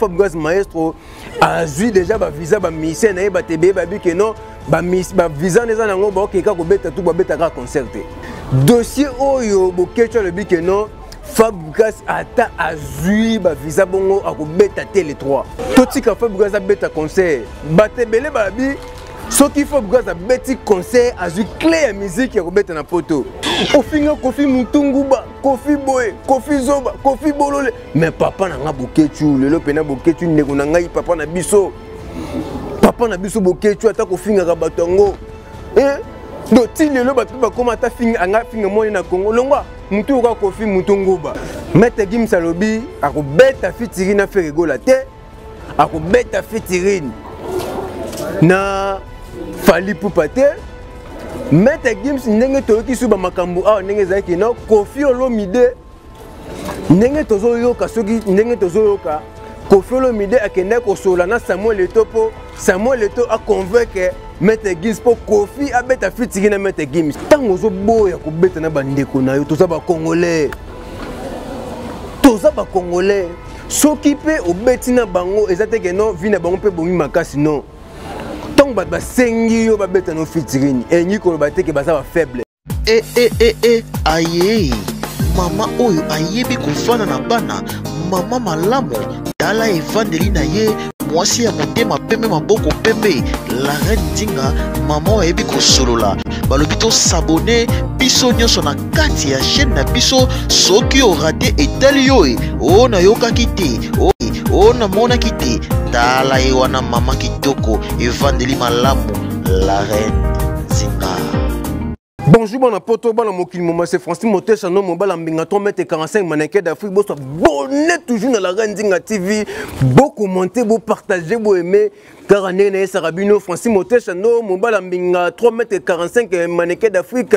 Fabregas maestro azwi déjà ba visa ba musicien na ye bato ebele babi ke non ba visa eza nango baokeka kobeta tu babeta kaka concert te. Dossier oyo Boketshu alobi ke non, Fabregas ata azwi ba visa bongo akobeta te le 3. Totika Fabregas abeta concert. Bato ebele babi soki Fabregas abeti concert, azwi clé ya musique ya kobeta na poto. Ofinga Kofi mutunguba, Kofi boye, Kofi zoba, Kofi bolole. Mais papa na nga Boketshu lelo pena, Boketshu ndeko na ngai, papa na biso, papa na biso Boketshu, ata kofingaka bato yango, eh? Donc ti lelo bato bakóma ata finga anga finga moni na Congo longwa mutu oka Kofi mutu nguba. Maître Gims alobi akobeta featuring na Ferre Gola te, akobeta featuring na Fally Ipupa te. Maître Gims, ndenge toyoki su bamakambo awa, ndenge ezalaki no Kofi Olomide, ndenge tozoyoka, soki ndenge tozoyoka, Kofi Olomide akendaki kosola na Samuel Eto'o mpo Samuel Eto'o aconvaincre Maître Gims mpo Kofi abeta featuring na Maître Gims. Ntango ozoboya kobeta na bandeko na yo, toza bacongolais, toza bacongolais. Soki mpe obeti na bango, eza te ke non, vi na bango mpe bongi makasi, non. Ntango bato basengi yo babeta no featuring, elingi koloba te ke baza bafaible. E e e e aye, mama oyo ayebi kofanda na bana, mama malamu, tala evandeli na ye, mwasi ya motema pembe, maboko pembe, la reine Nzinga, mama oyo ayebi kosolola. Balobi tosabone biso nyonso na kati ya chaîne na biso. Soki orater, etali yo e. O nayokaki te, o namonaki te. Tala ye wana, mama kitoko, evandeli malamu, la reine Nzinga. Bonjour bana poto, bana mokili moma, c'est Francine Motesha, no mobala mbinga 3 mètres 45, mannequin d'Afrique. Bo s'abonner toujours dans la Reine Nzinga TV, bo commenter, bo partager, bo aimer. Kaka ndenge na yesaka bino, Francine Motesha, no mobala mbinga 3 mètres 45, mannequin d'Afrique.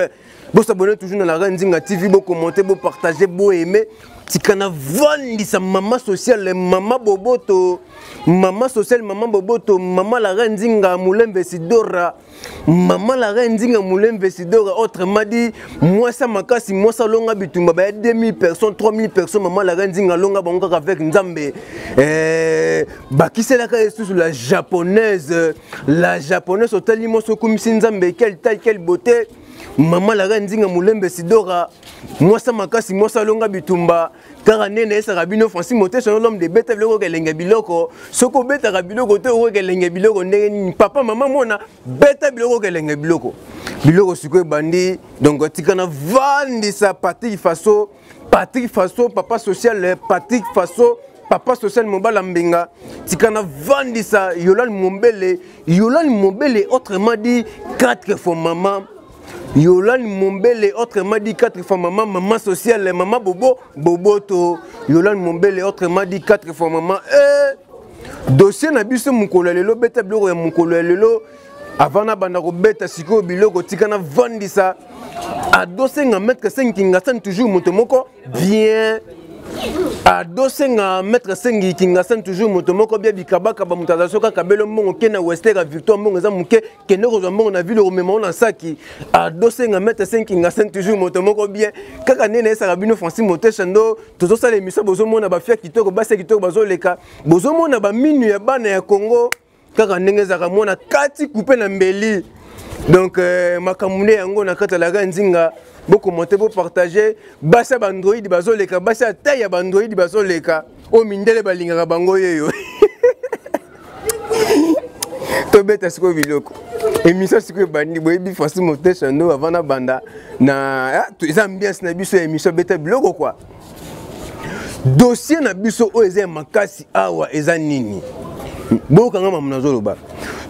Bo s'abonner toujours dans la Reine Nzinga TV, bo commenter, bo partager, bo aimer. Tikana vandisa mama sociale, mama boboto, mama sociale, mama boboto, mama la Reine Nzinga Mulembe Sidora. Mama la reine Nzinga Mulembe Sidora, autrement dit mwasa makasi, mwasa longa bitumba ba 2000 personnes, 3000 personnes. Mama la reine Nzinga longa bango kaka avec Nzambe. Bakiselaka lisusu la japonaise, la japonaise otali moso okumisi Nzambe, quelle taille, quelle beauté. Mama la reine Nzinga Mulembe Sidora, mwasa makasi, mwasa longa bitumba. Kaka nde nayesaka bino, Francis Motesha, l'homme de beta biloko, elenge biloko. Soki obetaka biloko te, okoki elenge biloko ndenge nini? Papa, mama, mwana, beta biloko, elenge biloko. Biloko sikoyo ebandi. Donc tika na vandisa Patrick Faso, Patrick Faso papa social, Patrick Faso papa social, mobala mbinga. Tika na vandisa Yolande Mombele, Yolande Mombele, autrement dit 4 fois maman. Yolande Mombele, autrement dit 4 fois maman, maman sociale, maman Bobo, Boboto. Yolande Mombele, autrement dit 4 fois maman. Dossier na biso mokolo ya lelo, beta biloko ya mokolo ya lelo. Avant na banda kobeta sikoyo biloko, tika na vandisa adosenga maître Sengi Kingasani, toujours moto moko bien. Adosenga maître Sengi Kingasani, toujours moto moko bien. Bikabaka ba moto aza soka kabelo mbongo ke na Westera Victoire, mbongo eza moke, kende kozwa mbongo na ville, omema na saki. Adosenga maître Sengi Kingasani, toujours moto moko bien. Kaka nde nayesaka bino, Francis Motesha, ndo tozosala émission, bozomona bafia kitoko, basi ya kitoko bazoleka, bozomona baminu ya bana ya Congo, kaka ndenge ezalaka mwana kati coupe na mbeli. Donc makambo nde yango na kati ya la reine Nzinga. Bokommente, bopartage. Basi ya baandroid bazoleka, basi ya taille ya baandroid bazoleka, oyo mindele balingaka bango yeyo. Tobeta sikoyo biloko, émission sikoyo ebandi. Boyebi Francis Motesha, ndo avant na banda na eza ambiance na biso ya émission beta biloko quoi. Dossier na biso oyo eza ya makasi awa eza nini? Bokanga mamu nazoloba.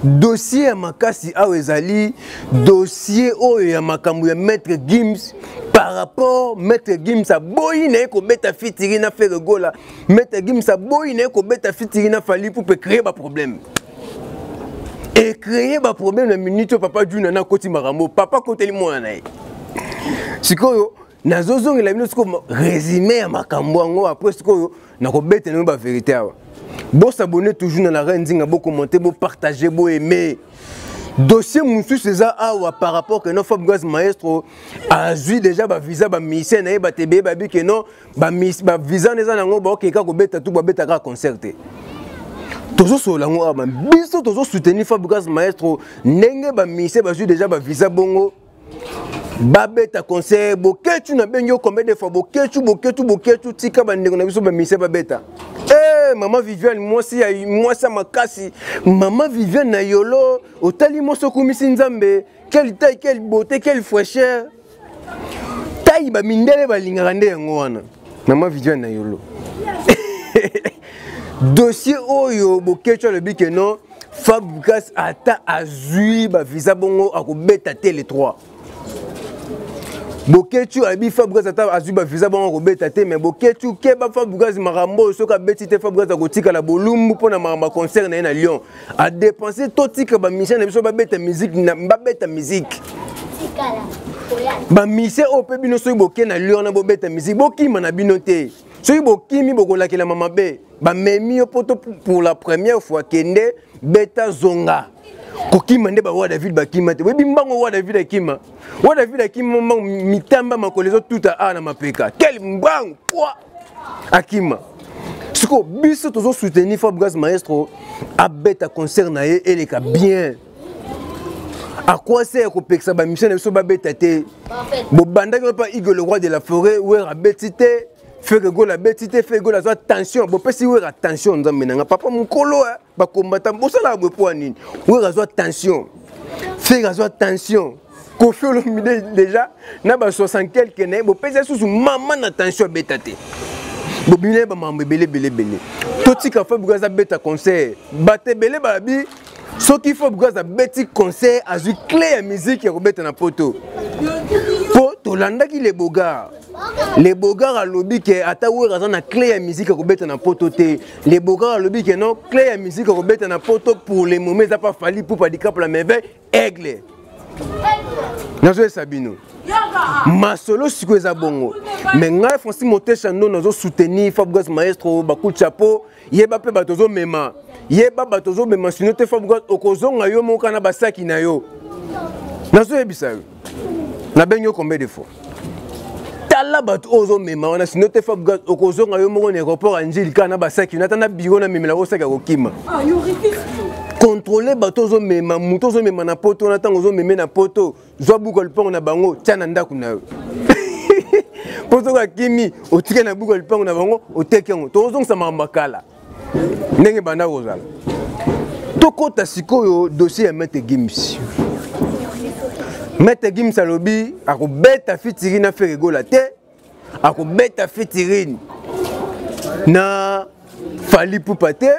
Dossier ya makasi awa ezali dossier oyo ya makambo ya Maître Gims. Par rapport Maître Gims aboyi na ye kobeta featuring na Ferre Gola, Maître Gims aboyi na ye kobeta featuring na Fally Ipupa, créer ba problème et créer ba problème na minute oyo. Papa Juna na koti makambo, papa koteli mwana na ye. Sikoyo nazozongela bino sikoyo résumé ya makambo yango. Après sikoyo nakobetela bino bavérité awa. Bosabonner toujours na la reine Nzinga, bokommente, bopartage, boaime. Dossier mosusu eza awa par rapport ke non, Fabregas maestro azwi déjà bavisa bamusicien na ye, bato ebeye babi ke non, bavisa wana eza nango, baokeka kobeta tu babeta kaka concert te. Tozosolola yango awa, biso tozosoutenir Fabregas Maestro ndenge bamise bazwi déjà bavisa bongo babeta concert. Boketu, nabengi yo combien de fois? Boketu, Boketu, Boketu, tika bandeko na biso bamise babeta. Hey, eh, mama Viviane, mwasi ya mwasi ya makasi, mama Viviane na yolo, otali mwasi okumisi Nzambe. Quelle taille, quelle beauté, quelle fraîcheur! Taille bamindele balingaka nde yango wana. Mama Viviane na yolo, dossier oyo, Boketu alobi ke non, Fabregas ata azwi bavisa bongo akobeta te le 3. Boketu ayebi Fabregas ata azwi bavisa bongo akobeta te. Mais Boketu, keba, Fabregas makambo oyo, soki abeti te, Fabregas akotikala bolumbu mpo na makambo ya concert na ye na Lyon adépenser. Totika bamusicien na biso babeta musique, babeta musique. Bamusicien oyo mpe bino, soki boke na Lyon na bobeta musique, bokima na bino te. Soki bokimi, bokolakelama mabe. Bamemi yo poto pour la première fois, kende beta, zonga. Kokima nde bawa David bakima te. Oyebi mbango wa David akima, wa David akima mbango, mitamba makolo ezotuta awa na mapeka. Quel mbango pwa akima! Sikoyo biso tozosoutenir Fabregas Maestro abeta concert na ye eleka bien. Akwase ya kopekisa bamusicien na biso babeta te. Bobandaki mpa Igo le roi de la forêt, Wer abeti te, Ferre Gola abeti te. Ferre Gola azwa tension, bopesi Wer attention. Nzambe nanga, papa mokolo bakombata, bosalaka boye mpo ya nini? Wer azwa tension, Ferre azwa tension, Koffi Olomide déjà na ba 60 quelque na ye, bopesi lisusu mama na tension, abeta te. Bobimi na bamambo ebele ebele ebele. Totika Fabregas abeta concert. Bato ebele balabi soki Fabregas abeti concert, azwi clé ya musique ya kobeta na poto. Mpo tolandaki le Bogar, le Bogar alobi ke ata Wer aza na clé ya musique ya kobeta na poto te. Le Bogar alobi ke non, clé ya musique ya kobeta na poto pour le moment eza pa Fally Ipupa Dicap la Merveille Aigle. Nazoyesa bino masolo sikoyo eza bongo. Mais ngai Francis Motesha ndo nazosoutenir Fabregas Maestro. Bacoup chapeau. Yeba mpe bato ozomema, yeba bato ozomema, sino te Fabregas okozonga yo moko na basaki na yo. Nazoyebisa yo, nabengi yo combien de fois? Tala bato oyo ozomema wana, sino te Fabregas okozonga yo moko na aéroport ya Njili kaka na basaki. Nata na biro namemela osaki ya kokima. Contrôle bato ozomema, moto ozomema na poto wana. Ntango ozomeme na poto, zwa buku ya lupango na bango, tia na ndako na yo, mpo soki akimi, otike na buku ya lupango na bango, oteki yango. Tozongisa makambo ya kala ndenge banda kozala. Tokɔta sikoyo dossier ya Maître Gims. Maître Gims alobi akobeta featuring na Ferre Gola te, akobeta featuring na Fally Ipupa te.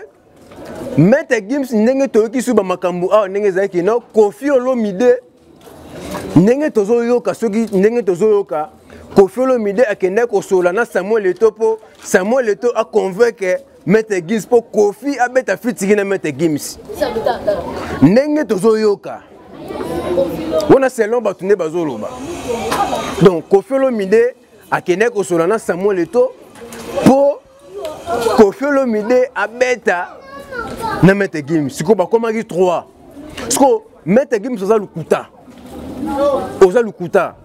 Maître Gims, ndenge toyoki su bamakambo awa, ndenge ezalaki no Koffi Olomide, ndenge tozoyoka, soki ndenge tozoyoka, Koffi Olomide akendaki kosola na Samuel Eto'o mpo Samuel Eto'o aconvaincre Maître Gims mpo Koffi abeta featuring na Maître Gims. Ndenge tozoyoka wana, selon bato nde bazoloba, donc Koffi Olomide akendaki kosola na Samuel Eto'o mpo Koffi Olomide abeta na Maître Gims. Sikoyo bakomaki 3. Sikoyo Maître Gims, oza lokuta, oza lokuta.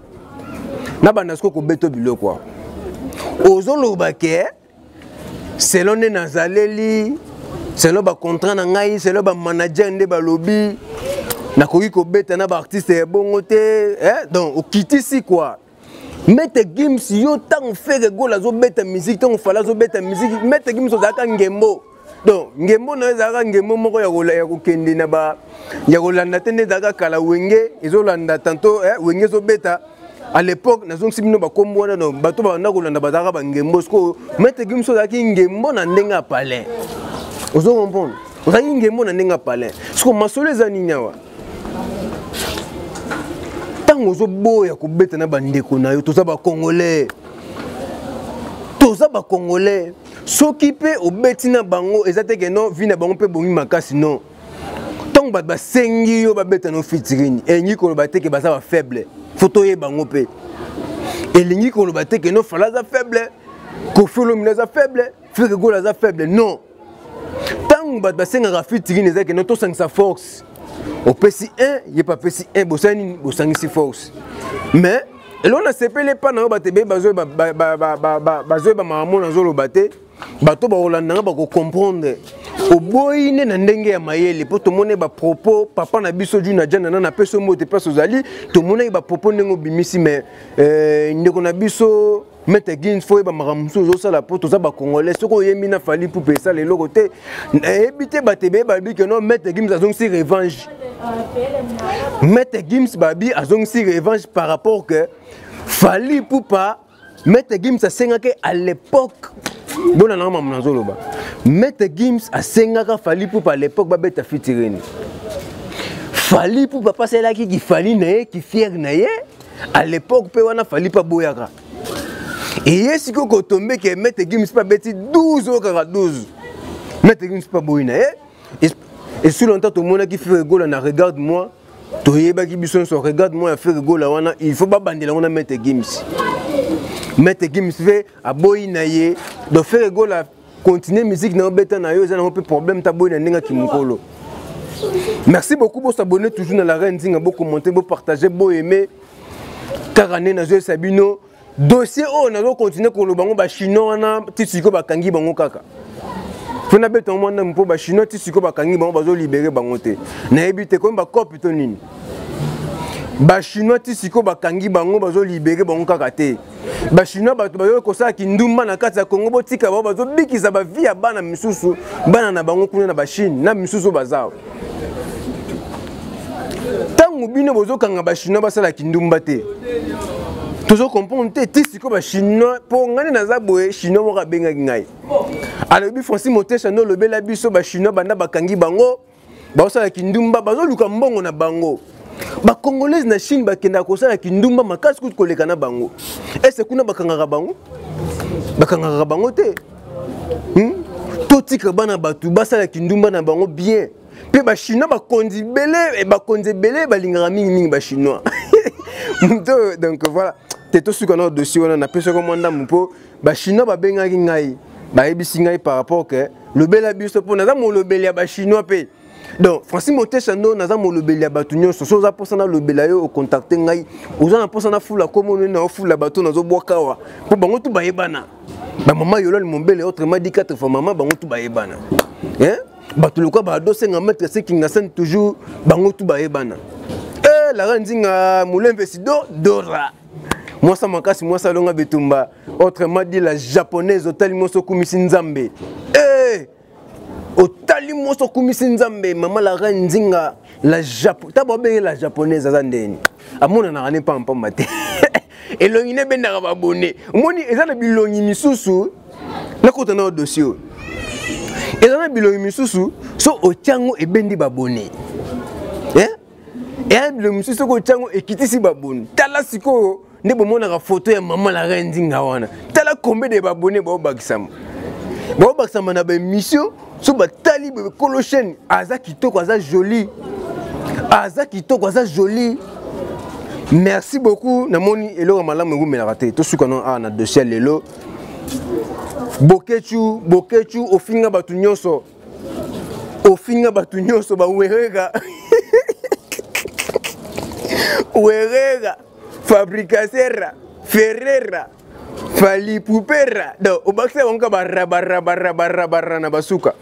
Na banda sikoyo kobeta biloko awa, ozoloba ke selon nde nazaleli, selon bacontrat na ngai, selon bamanager nde balobi nakoki kobeta na baartiste ya bongo te, eh? Donc okitisi quoi. Maître Gims, yo ntango Ferre Gola azobeta musique, ntango Fally azobeta musique, Maître Gims ozalaka ngembo. Donc ngembo na yo ezalaka ngembo moko ya kokende na ba ya kolanda te. Nde ezalaka kala, Wenge ezolanda tanto, eh, Wenge ezobeta à l'époque. Nazongisi bino bakombo wana. No bato babanda kolanda bazalaka bangembo. Sikoyo Maître Gims ozalaki ngembo na ndenge ya palin, ozo comprendre? Ozalaki ngembo na ndenge ya palin. Sikoyo masolo eza nini awa? Ntango ozoboya kobeta na bandeko na yo, toza bacongolais, toza bacongolais. Soki mpe obeti na bango, eza te ke non, vie na bango mpe bongi makasi. Non, ntango bato basengi yo babeta no featuring, elingi koloba te ke baza bafaible. Fo toyeba yango mpe. Elingi koloba te ke non, Fally aza faible, Koffi Olomide aza faible, Ferre Gola aza faible. Non, ntango bato basengaka featuring, eza ke non, tosangisa force. Opesi 1, ye mpe apesi 1, bosali nini? Bosangisi force. Mais eloko nasepeli epa na yo, bato ebele bazoyeba makambo nazoloba te. Bato bakolanda nga bakocomprendre. Oboyi nde na ndenge ya mayele mpo tomoni bapropos papa na biso Juna Jana na napesi yo mbote place ozali, tomonaki bapropos ndenge obimisi, mais ndeko na biso Maître Gims, fo oyeba makambo mosusu ozosala mpo toza bacongolais. Soki oyembi na Fally Ipupa, esala eloko te. Nayebi te, bato ebeye balobi ke non, Maître Gims azongisi revanche. Maître Gims babi azongisi revanche par rapport que Fally Ipupa, Maître Gims asengaki à l'époque. Bona nanga mamu nazoloba, Maître Gims asengaka Fally Ipupa à l'époque babeta featuring. Fally Ipupa apaselaki kifali na ye, kifiere na ye à l'époque mpe wana Fally mpe aboyaka. Eye sikoyo kotombe ke Maître Gims mpe abeti 12 oyo kaka 12, Maître Gims mpe aboyi na ye. Et sur longtemps tomonaki Ferre Gola na Regarde moi, toyebaki biso nyonso Regarde moi ya Ferre Gola wana, il faut babandela yango na Maître Gims. Maître Gims mpe aboyi na ye. Donc Ferre Gola, continue musique na yo, beta na yo, eza nango mpe problème ta boyi na ndenge ya kimokolo. Merci beaucoup, bosabonner toujours na La Reine Nzinga, bocommenter, bopartager, boaimer. Kaka nde nazoyesa bino dossier oyo, nazocontinue koloba yango. Bachinois wana ti sikoyo bakangi bango kaka mpo nabeta yango mwana, mpo bachinois ti sikoyo bakangi bango, bazolibérer bango te. Nayebi te komi bacope to nini. Bachinois ti sikoyo bakangi bango, bazolibérer bango kaka te. Bachinois, bato bazoki kosala kindumba na kati ya Congo, botika bango, bazobikisa bavie ya bana misusu, bana na bango kuna na bachine na misusu baza. Ntango bino bozokanga bachinois basala kindumba te, tozocomprendre te. Ti sikoyo bachinois, mpo ngai nde naza boye, chinois moko abengaki ngai, alobi: "Francis Motesha, nde olobela biso bachinois, banda bakangi bango bazosala kindumba, bazoluka mbongo na bango. Bacongolaise na Chine bakendaka kosala kindumba makasi kutu koleka na bango. Ese kuna bakangaka bango? Bakangaka bango te, Totika bana bato basala kindumba na bango bien." Mpe bachinois bakonzi ebele, bakonzi ebele balingaka mingimingi bachinois. Donc voilà te, tosuka na dossier wana. Napesaka mwa ndambo mpo bachinois babengaki ngai, bayebisi ngai par rapport ke lobela biso, mpo naza molobeli ya bachinois mpe. Donc Francis Motesha ndo naza molobeli ya bato nyonso. So oza mposa nalobela yo, ocontacte ngai. Oza na mposa nafula komona na ofula bato nazobwaka awa, mpo bango tu bayebana. Bamama Yolani Mombele, autrement dit quatre fois mama, bango tu bayebana, hein? Bato lokwa badosenga maître Sekinga Sane, toujours bango tu bayebana. Eh, Lara Nzinga Molembe Sido Dora, mwasa makasi, mwasa alonga bitumba, autrement dit la japonaise. Otali mwasi, okumisi Nzambe. Eh, otali mwasi, okumisi Nzambe. Mama la reine Nzinga, la Japo ta babenge la japonaise, aza ndeni amonanaka ne pampamba te. Elongi ne ebendaka babone. Omoni, eza na bilongi misusu, nakota na dossier oyo, eza na bilongi misusu so otiango ebendi babone, eh? Eya bilongi misusu soki otiango ekitisi babone. Tala sikoyo nde bomonaka foto ya mama la reine Nzinga wana, tala combien de babone baobakisama, baobakisama na baémission. So batali kolo chaîne, aza kitoko, aza joli, aza kitoko, aza joli. Merci beaucoup. Namoni eloko malamu ekumelaka te. Tosuka no awa na dossier lelo. Bokechu, Bokechu, ofinga bato nyonso, ofinga bato nyonso, bawerega, werega, fabricasera, ferrera, Fally Pupera. Donc obakisa bango ka barabarabarabarabarabara na basuka,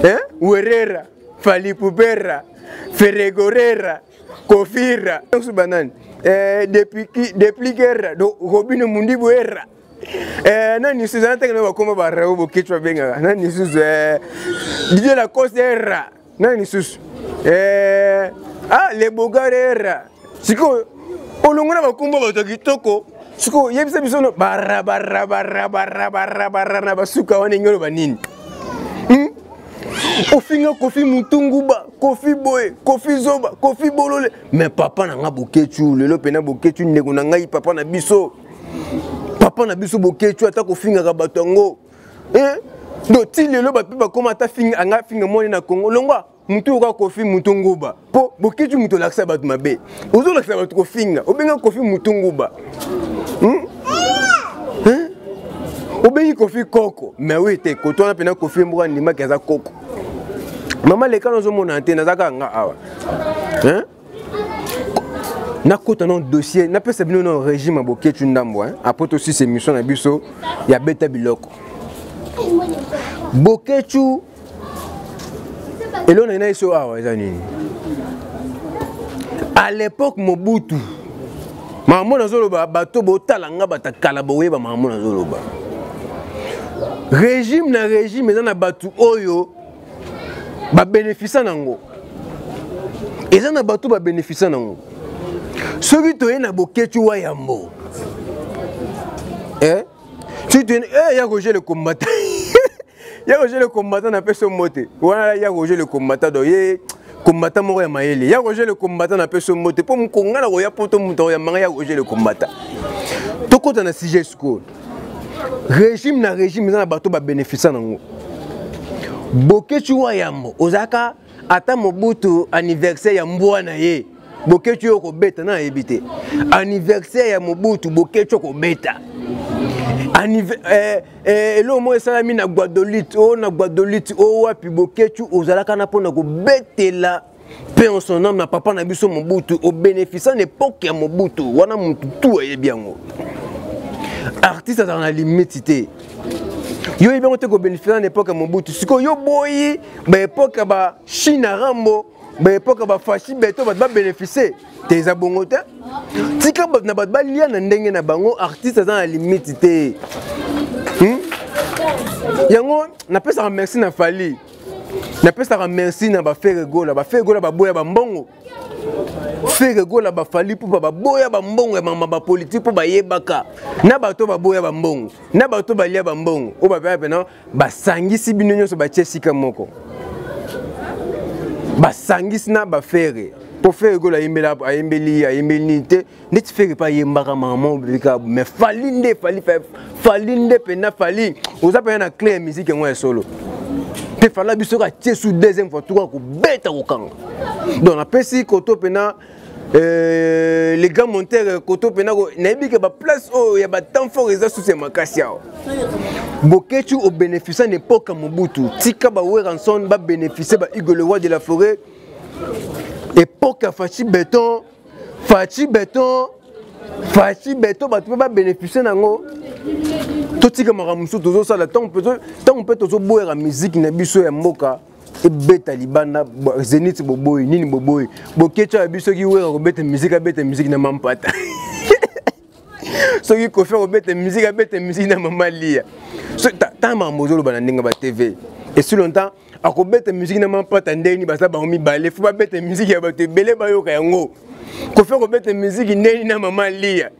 eh? Werera, Fally Pupera, Ferregorera, Kofira, nyonso banani, eh, Deplikera, donc Robino Mundibu era, eh, nani lisusu ana ntango na bakoma barao. Bokecu babengaka nani lisusu? Eh, Didier Lacoste era, nani lisusu? Eh, ah, le Bogare era. Sikoyo olongo na bakombo bato ya kitoko. Sikoyo yebisa biso no barabarabarabarabarabara na basuka wana engi oloba nini, Ofinga Kofi mutunguba, Kofi boye, Kofi zoba, Kofi bolole. Mais papa na nga Bokecu, lelo mpena Bokecu, ndeko na ngai, papa na biso, papa na biso Bokecu, ata kofingaka bato yango, eh? Donc ti lelo bato mpe bakóma ata finga anga finga mwani na Congo longwa mutu oyoka Kofi mutu nguba, mpo Bokecu mutu olakisa bato mabe, ozolakisa bato kofinga, obenga Kofi mutu nguba, Hein? Obengi Kofi koko. Mais oui te, koto wana mpena Kofi mboka ndimaki aza koko. Mama leka, nazomona te, naza kaka nga awa, hein? Nakota na dossier, napesa bino na régime ya Bokecu ndambo, hein? Après tosisa émission na biso ya beta biloko. Bokecu, Eloko na biso awa eza nini? À l'époque Mobutu, makambo nazoloba, bato botala nga bata kala boyeba makambo nazoloba. Régime na régime eza na bato oyo babénéficia nango, eza na bato babénéficia nango. Soki toye na Boketshu wa Yambo, eh? Soki toye eh, ya Roger le combattant, ya Roger le combattant, napesi yo mbote wana. Ya Roger le combattant, donc ye combattant moko ya mayele. Ya Roger le combattant, napesi yo mbote mpo mokonga na koya poto, moto akoyambanga ya Roger le combattant. Tokɔta na sujet sikoyo. Régime na régime eza na bato babénéficia nango. Boketshu wa Yambo, ozalaka ata Mobutu, anniversaire ya mbwa na ye, Boketshu oyo kobeta na ayebi te. Anniversaire ya Mobutu, Boketshu kobeta. Eloko moko esalami na Gbadolite o na Gbadolite o wapi, Boketshu ozalaka na mpona kobetela mpe en son âme na papa na biso Mobutu. Obénéficia na époque ya Mobutu wana, motu tu ayebi yango. Artiste azalaka na limite te. Yo oyebi yango te, kobénéficia na époque ya Mobutu. Sikoyo yo boyi baépoque ya bachine Rambo, baépoque ya bafashi beto, bato babénéficie te. Eza bongo te. Tika bato na bato balia na ndenge na bango. Artiste aza na limite te, Yango napesaka merci na Fally, napesaka merci na baFerre Gola. BaFerre Gola baboya bambongo. Ferre Gola, baFally mpo baboya bambongo ya mama bapolitique, mpo bayebaka na bato baboya bambongo, na bato balia bambongo oyo bapea pena. Basangisi bino nyonso, batie esika moko, basangisi na baFerre, mpo Ferre Gola ayembeli, ayembeli nini te, neti Ferre mpe ayembaka mama obika. Mais Fally nde, Fally, Fally nde mpena. Fally oza mpena na clé ya musique yango ya solo mpe. Fally biso kaka tie su deuxième fois tuka kobeta kokanga. Donc napesi koto mpena les grands monteurs, koto mpena nayebi ke baplace oyo ya batemps fort eza susu ya makasi awa. Boketshu obénéficia na époque ya Mobutu. Tika baWerrason babénéficie, ba Hugo le roi de la forêt, époque ya Fatshi Béton, Fatshi Béton, Fatshi Béton, bato mpe babénéficie nango. Totika makambo mosusu tozosala. Ntango mpe tozoboyaka miziki na biso ya mboka ebeta libanda, Zénith boboyi nini, boboyi. Boketshu ya biso, soki Wera kobeta miziki, abeta miziki na mampata. Soki Koffi akobeta miziki, abeta miziki na mama Lia. Ta makambo ozoloba na ndenge ba TV et si longtemps akobeta miziki na mampata ndeni, baza bango mibale, fo babeta miziki ya bato ebele bayoka yango. Koffi akobeta miziki ndeni na mama Lia,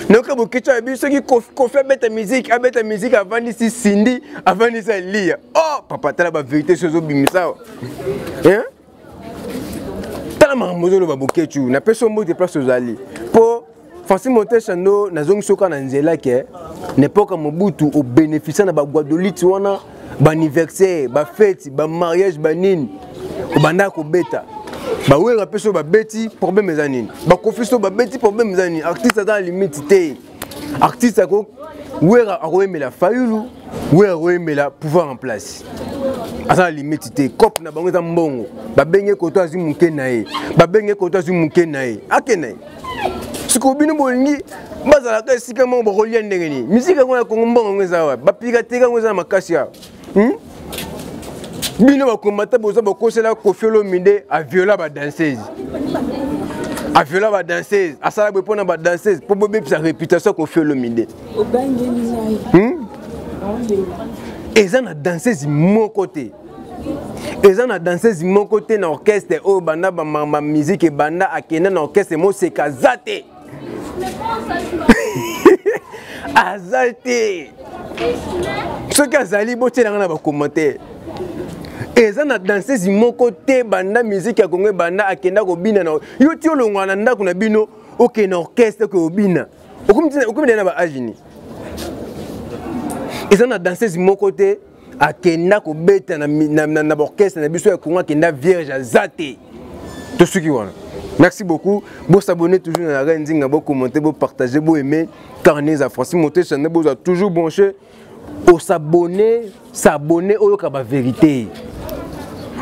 Nayoka Boketshu ya biso, soki Koffi abeta miziki, abeta miziki avandisi Cindy, avandisi Alia. Oh papa, tala bavérité so ozobimisa awa. Tala makambo ozoloba. Boketshu, napesi yo mbote place ozali, mpo Francis Motesha ndo nazongisi oka na nzela ke na époque ya Mobutu obénéficia na baGbadolite wana, baanniversaire, bafête, bamariage, banini, obandaka kobeta. BaWerra mpe so babeti, problème eza nini? BaKoffi so babeti, problème eza nini? Artiste aza na limite te. Artiste ako, Wera akoyembela Fayulu, Wera akoyembela pouvoir en place, aza na limite te. Cope na bango eza mbongo. Babenge koto azwi moke na ye, babenge koto azwi moke na ye, ake na ye. Sikoyo bino bolingi bazalaka esika moko, bakolia ndenge nini? Misika yango ya Kongo, mbongo yango eza wapi? Bapiraterie yango eza na makasi awa, Bino bakombata boza bokosela Koffi Olomide aviola badanseuse, aviola badanseuse, asala boye mpona badanseuse, mpo bobebisa réputation ya Koffi Olomide, Eza na danseuse moko te, eza na danseuse moko te na orchestre oyo banda bamusike ebanda akenda na orchestre moseka, aza te, aza te. Soki azali, botielanga na bacommentaire. Eza na danseuse moko te banda musique ya Kongo ebanda akenda kobina na yo. Ti olongwa na ndako na bino, okende na orchestre, oke obina, okomi na baage ni. Eza na danseuse moko te akenda kobeta na baorchestre na biso ya Kongo, akenda vierge, aza te. Tosuki wana. Merci beaucoup. Bosabonner toujours na la Reine Nzinga, bocommenter, bopartager, boaimer. Carnez à Francis Motesha nde bozwa toujours branché. Osabonner, s'abonner, oyoka bavérité.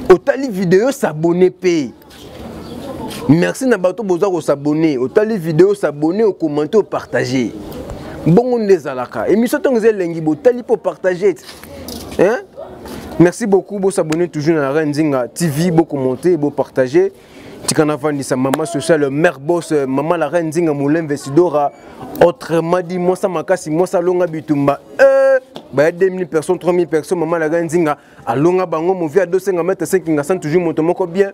Otali video, s'abonner mpe. Merci na bato boza kosabonner. Otali video, s'abonner, ocommenter, opartager. Bongo nde ezalaka. Émission ntongo eza elengi, botali mpo partager, hein? Merci beaucoup, bo s'abonner toujours na Reine Nzinga TV, bo commenter, bo partager. Tika navandisa mama sociale, mère boss, mama la Reine Nzinga Molemve Sidora, autrement dit mwasa makasi, mwasa longa bitumba. Ba 2000 personnes, 3000 personnes, mama la Reine Nzinga alonga bango movi a 250 mètres 5 ngasan toujours moto moko bien.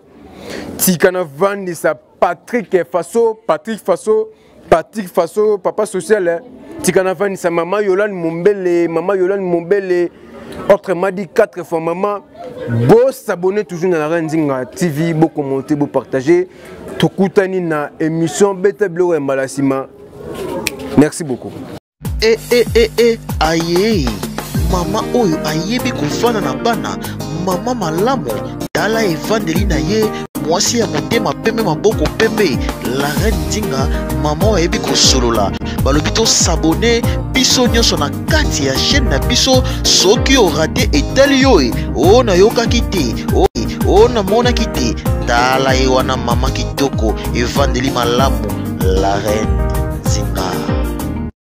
Tika navandisa Patrick Faso, Patrick Faso, Patrick Faso, papa social, hein. Tika navandisa mama Yolande Mombele, mama Yolande Mombele, autrement dit 4 fois maman. Bo s'abonner toujours na la Reine Nzinga TV, bo commenter, bo partager. Tokutani na émission Beta Biloko ya mbala sima. Merci beaucoup. E e e e aye mama oyo ayebi kofanda na bana, mama malamu, tala evandeli na ye, mwasi ya motema pembe, maboko pembe, la Reine Nzinga, mama oyo ayebi kosolola. Balobi tosabone biso nyonso na kati ya chaîne na biso. Soki orate etali yo e, o nayokaki te, o, o namonaki te, tala ye wana mama kitoko, evandeli malamu, la Reine.